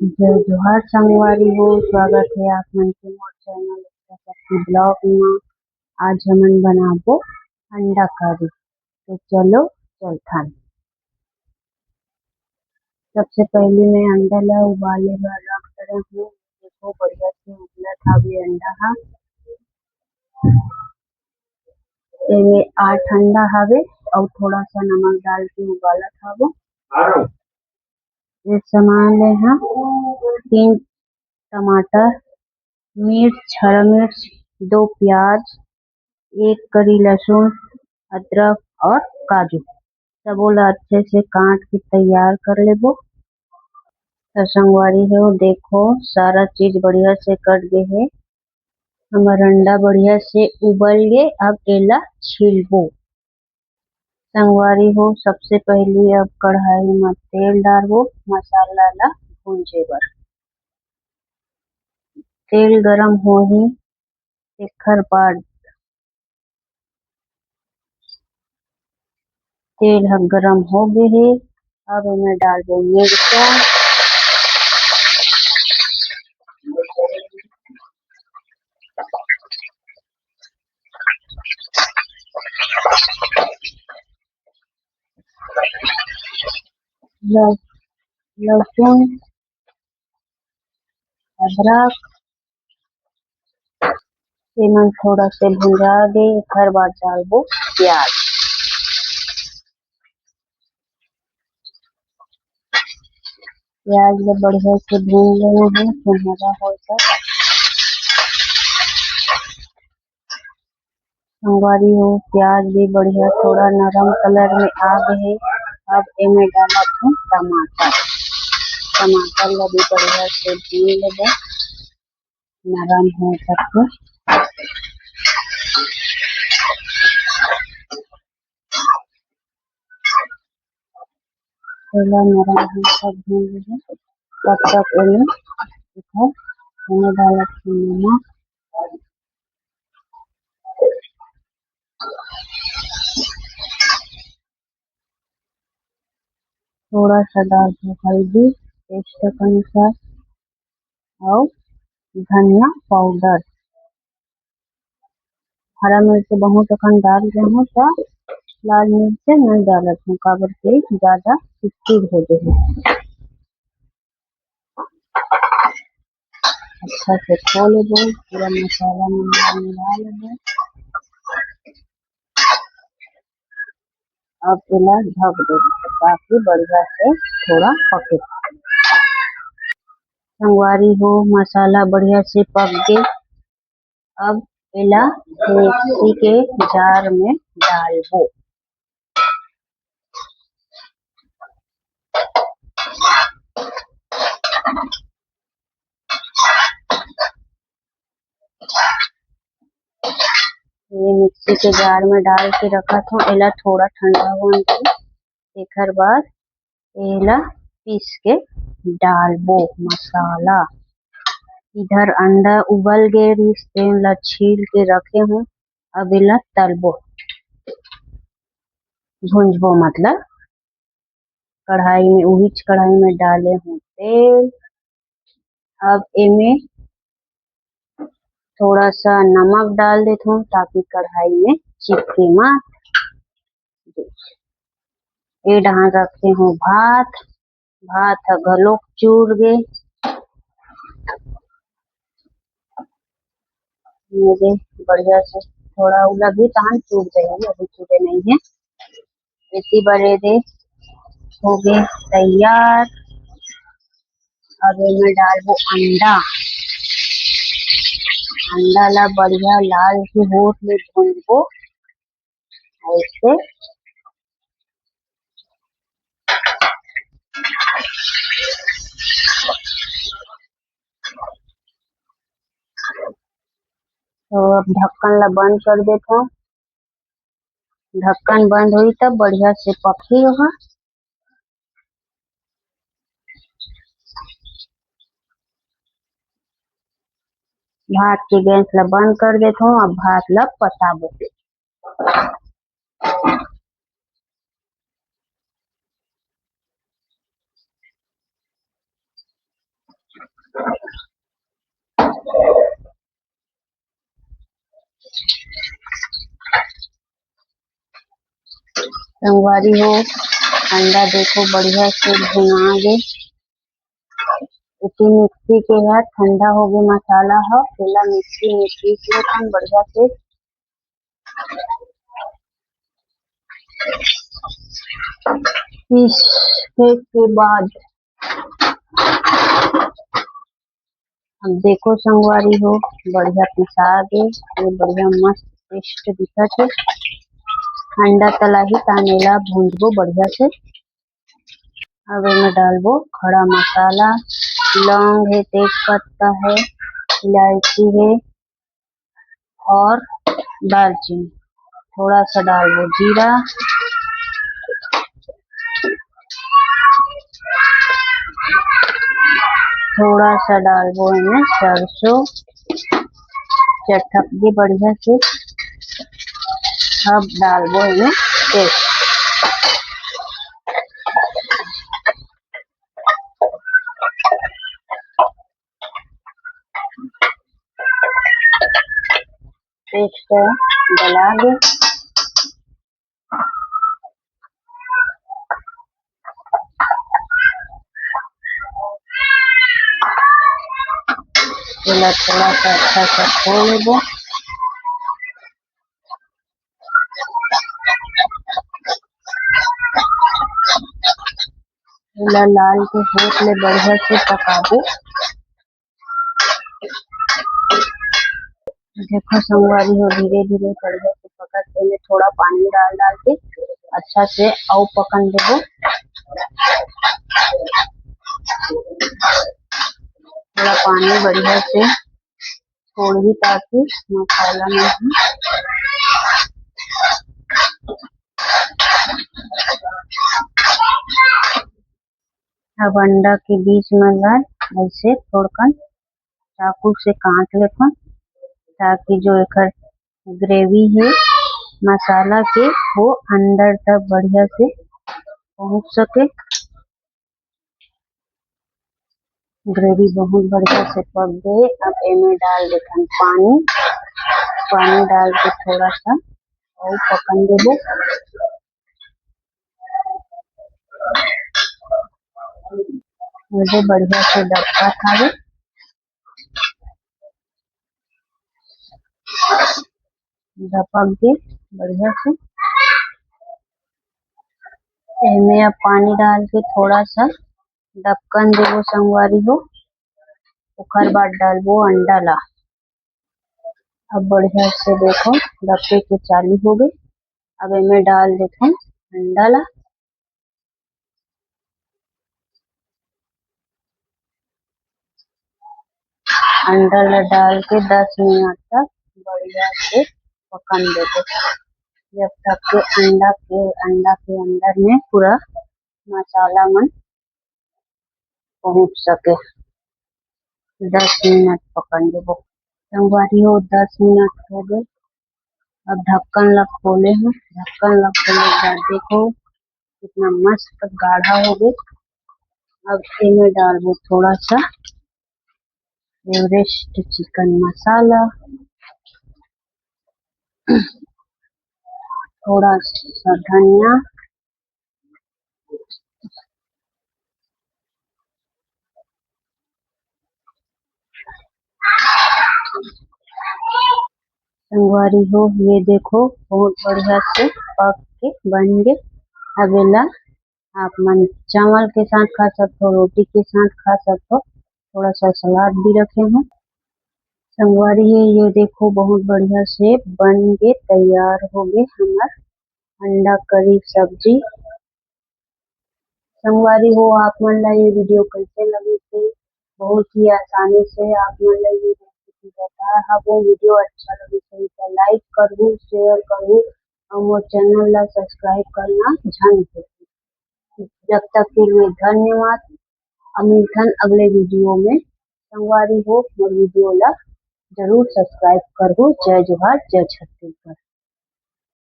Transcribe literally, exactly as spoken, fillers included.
जय जोहार संगवारी हो, स्वागत हे आप मन के मोर चैनल शक्ति ब्लॉग म। आज हमन बनाबो अंडा करी, तो चलो चलथन। सबसे पहली मैं अंडा ला उबाले बर रख डरे हूँ। देखो बढ़िया से उबलत हावे अंडा हा। एमे आठ अंडा हावे अउ थोड़ा सा नमक डाल के उबालत हावो। ये सामान ले हाँ, तीन टमाटर, मिर्च, हरा मिर्च, दो प्याज, एक करी लहसुन, अदरक और काजू, सबो ला अच्छे से काट के तैयार कर लेबो। तो संगवारी हो, देखो सारा चीज बढ़िया से कट गे हे। हमर अंडा बढ़िया से उबल गे, अब एला छीलबो। संगवारी हो, सबसे पहली अब कढ़ाई म तेल डारबो मसाला ला भूंजे बर। तेल गरम होही, तेखर बाद तेल ह गरम हो गे हे। अब एमे डालबो मिर्चा, लह-, लहसुन, अदरक, एमन थोड़ा से भुंजा गे, एखर बाद डालबो प्याज। प्याज ला बढ़िया से भून लेना हे, सुनहरा हो तक। संगवारी हो, प्याज भी बढ़िया थोड़ा नरम कलर में आ गे हे। अब एमे डालत हूँ टमाटर। टमाटर ला भी बढ़िया से भून लेबो, नरम हो तक। एला नरम हो तक भून लेबो। तब तक एमे, एमे डालत हूँ नमक। थोड़ा सा डालबो हल्दी टेस्ट के अनुसार अउ धनिया पाउडर। हरा मिर्च बहुत अकन डाल रहे हूँ, तो लाल मिर्च नहीं डालत हूँ, काबर के ज्यादा तीखी हो जाही। अच्छा से खो लेबो, पूरा मसाला मन ला मिला लेबो। अब एला ढक देबो, ताकि बढ़िया से थोड़ा पके। संगवारी हो, मसाला बढ़िया से पक गे। अब एला मिक्सी के जार में डालबो। ये मिक्सी के जार में डाल के रखत हूँ, एला थोड़ा ठंडा होने दे। एकर बाद एला पीस के डालबो मसाला। इधर अंडा उबल गे रिहिस, तेन ला छील के रखे हूँ। अब एला तलबो, भुंजबो, मतलब कढ़ाई में, उहीच कढ़ाई में डाले हूँ तेल। अब एमे थोड़ा सा नमक डाल देथों, ताकि कढ़ाई में चिपके मत। ए डहान रखे हूँ भात, भात ह घलोक चूर गे। मेरे बढ़िया से थोड़ा उला भी तहन चूर जाएगी, अभी चूरे नहीं है। इसी बड़े दे हो गए तैयार। अब एमे डालबो अंडा। अंडा ला बढ़िया लाल के होत ले भूंजबो। ऐसे तो अब ढक्कन ला बंद कर देथों। ढक्कन बंद होई तब बढ़िया से पकही ओहा। भात के गैस ला बंद कर देथों, अब भात ला पसाबो। संगवारी हो, अंडा देखो बढ़िया से भुना गे। एती मिक्सी के ह ठंडा हो गे मसाला ह, तेला मिक्सी में पीस लेथन बढ़िया से। पीस के बाद अब देखो संगवारी हो, बढ़िया पिसा गे, ये बढ़िया मस्त टेस्ट दिखत हे। अंडा तलाही तान एला भूंजबो बढ़िया से। अब एमे डालबो खड़ा मसाला, लौंग हे, तेज पत्ता हे, इलायची हे और दालचीनी। थोड़ा सा डालबो जीरा, थोड़ा सा डालबो एमे सरसों, चटक गे बढ़िया से। अब डालबो एमे तेल। पेस्ट डला गे। एला थोड़ा सा अच्छा से खो लेबो। एला लाल के होत ले बढ़िया से पकाबो। देखो संगवारी हो, धीरे धीरे बढ़िया से पकत, एमे थोड़ा पानी डाल डाल के अच्छा से अउ पकन देबो। थोड़ा पानी बढ़िया से छोड़ही ताकि मसाला में ही अब अंडा के बीच में ला ऐसे थोड़कन चाकू से काट लेथन, ताकि जो एकर ग्रेवी हे मसाला के, वो अंदर तक बढ़िया से पहुंच सके। ग्रेवी बहुत बढ़िया से पक गे। अब एमे डाल देथन पानी, पानी डाल के थोड़ा सा अउ पकन देबो। मुझे बढ़िया से डबका था रे, डबक गे बढ़िया से। एमे अब पानी डाल के थोड़ा सा डबकन देबो संगवारी हो, ओकर बाद डालबो अंडा ला। अब बढ़िया से देखो डबके के चालू हो गे। अब एमे डाल देथन अंडा ला। अंडा ला डाल के दस मिनट तक बढ़िया से पकन देबो, जब तक के अंडा के, अंडा के अंदर में पूरा मसाला मन पहुंच सके। दस मिनट पकन देबो संगवारी हो। दस मिनट हो गे। अब ढक्कन ला खोले हूँ। ढक्कन ला खोले के बाद देखो कितना मस्त गाढ़ा हो गे। अब एमे डालबो थोड़ा सा एवरेस्ट चिकन मसाला, थोड़ा सा धनिया, संगवारी हो, ये देखो बहुत बढ़िया से पक के बन गे। अब एला आप मन चावल के साथ खा सकथो, रोटी के साथ खा सकथो, थोड़ा सा सलाद भी रखे हूँ। संगवारी हो, ये देखो बहुत बढ़िया से बन के तैयार हो गे हमर अंडा करी सब्जी। संगवारी हो, आप मन ला ये वीडियो कैसे लगे थे? बहुत ही आसानी से आप मन ला ये रेसिपी बता हबो। वीडियो अच्छा लगे तो लाइक करहु, शेयर करहु और मोर चैनल ला सब्सक्राइब करना झन भूलहू। जब तक के लिए धन्यवाद। अब मिलथन अगले वीडियो में। संगवारी हो, मोर वीडियो ला जरूर सब्सक्राइब करहु। जय जोहार, जय छत्तीसगढ़।